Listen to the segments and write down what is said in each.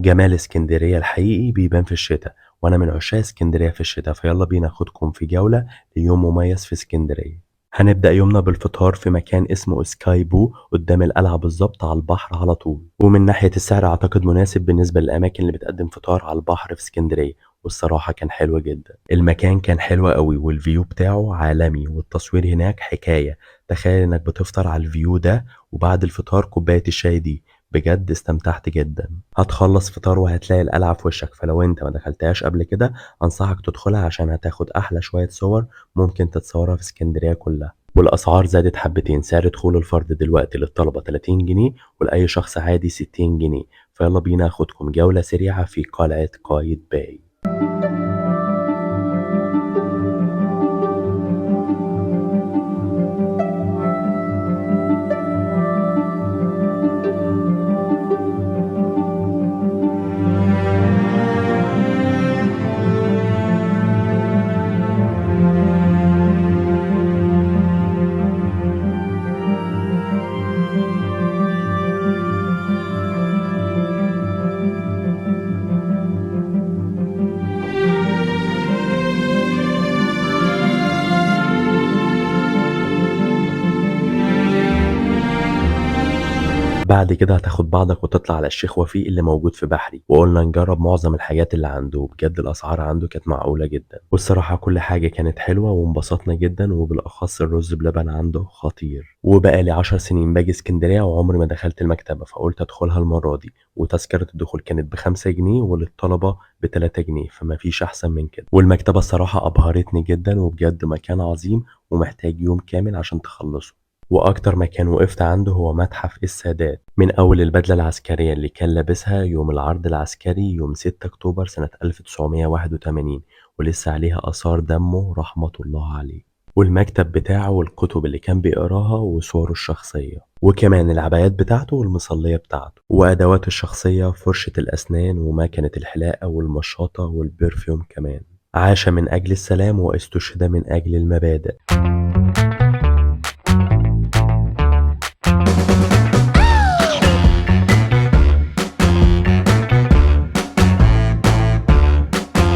جمال اسكندرية الحقيقي بيبان في الشتاء، وأنا من عشاق اسكندرية في الشتاء، فيلا بينا أخدكم في جولة ليوم مميز في اسكندرية. هنبدأ يومنا بالفطار في مكان اسمه سكاي بو قدام القلعة بالظبط على البحر على طول. ومن ناحية السعر أعتقد مناسب بالنسبة للأماكن اللي بتقدم فطار على البحر في اسكندرية، والصراحة كان حلو جدا. المكان كان حلو قوي وال view بتاعه عالمي والتصوير هناك حكاية. تخيل انك بتفطر على ال view ده وبعد الفطار كوباية الشاي دي، بجد استمتعت جدا. هتخلص فطار وهتلاقي القلعة في وشك، فلو انت ما دخلتهاش قبل كده انصحك تدخلها عشان هتاخد احلى شوية صور ممكن تتصورها في اسكندرية كلها. والاسعار زادت حبتين، سعر دخول الفرد دلوقتي للطلبة 30 جنيه ولأي شخص عادي 60 جنيه. فيلا بينا اخدكم جولة سريعة في قلعة قايتباي. بعد كده هتاخد بعضك وتطلع على الشيخ وفيق اللي موجود في بحري، وقلنا نجرب معظم الحاجات اللي عنده، وبجد الاسعار عنده كانت معقولة جدا، والصراحة كل حاجة كانت حلوة وانبسطنا جدا، وبالاخص الرز بلبن عنده خطير. وبقى لي 10 سنين باجي اسكندرية وعمري ما دخلت المكتبة، فقلت ادخلها المرة دي. وتذكره الدخول كانت ب5 جنيه وللطلبه ب3 جنيه، فما فيش احسن من كده. والمكتبه الصراحة ابهرتني جدا، وبجد مكان عظيم ومحتاج يوم كامل عشان تخلصه. وأكتر مكان وقفت عنده هو متحف السادات، من أول البدلة العسكرية اللي كان لابسها يوم العرض العسكري يوم 6 أكتوبر سنة 1981، ولسه عليها آثار دمه رحمة الله عليه، والمكتب بتاعه والكتب اللي كان بيقراها وصوره الشخصية، وكمان العبايات بتاعته والمصلية بتاعته وأدواته الشخصية، فرشة الأسنان ومكنة الحلاقة والمشاطة والبرفيوم كمان. عاش من أجل السلام واستشهد من أجل المبادئ.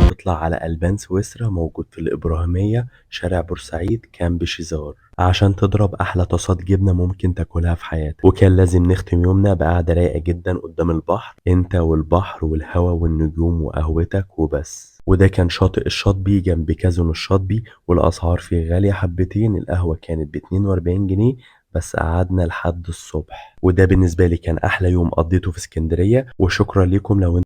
تطلع على ألبان سويسرا موجود في الإبراهيمية شارع بورسعيد كامب شيزار، عشان تضرب أحلى طاسات جبنة ممكن تاكلها في حياتك. وكان لازم نختم يومنا بقعدة رايقة جدا قدام البحر، انت والبحر والهوا والنجوم وقهوتك وبس. وده كان شاطئ الشاطبي جنب كازون الشاطبي، والأسعار فيه غالية حبتين، القهوة كانت ب42 جنيه بس قعدنا لحد الصبح. وده بالنسبة لي كان أحلى يوم قضيته في اسكندرية، وشكرا لكم لو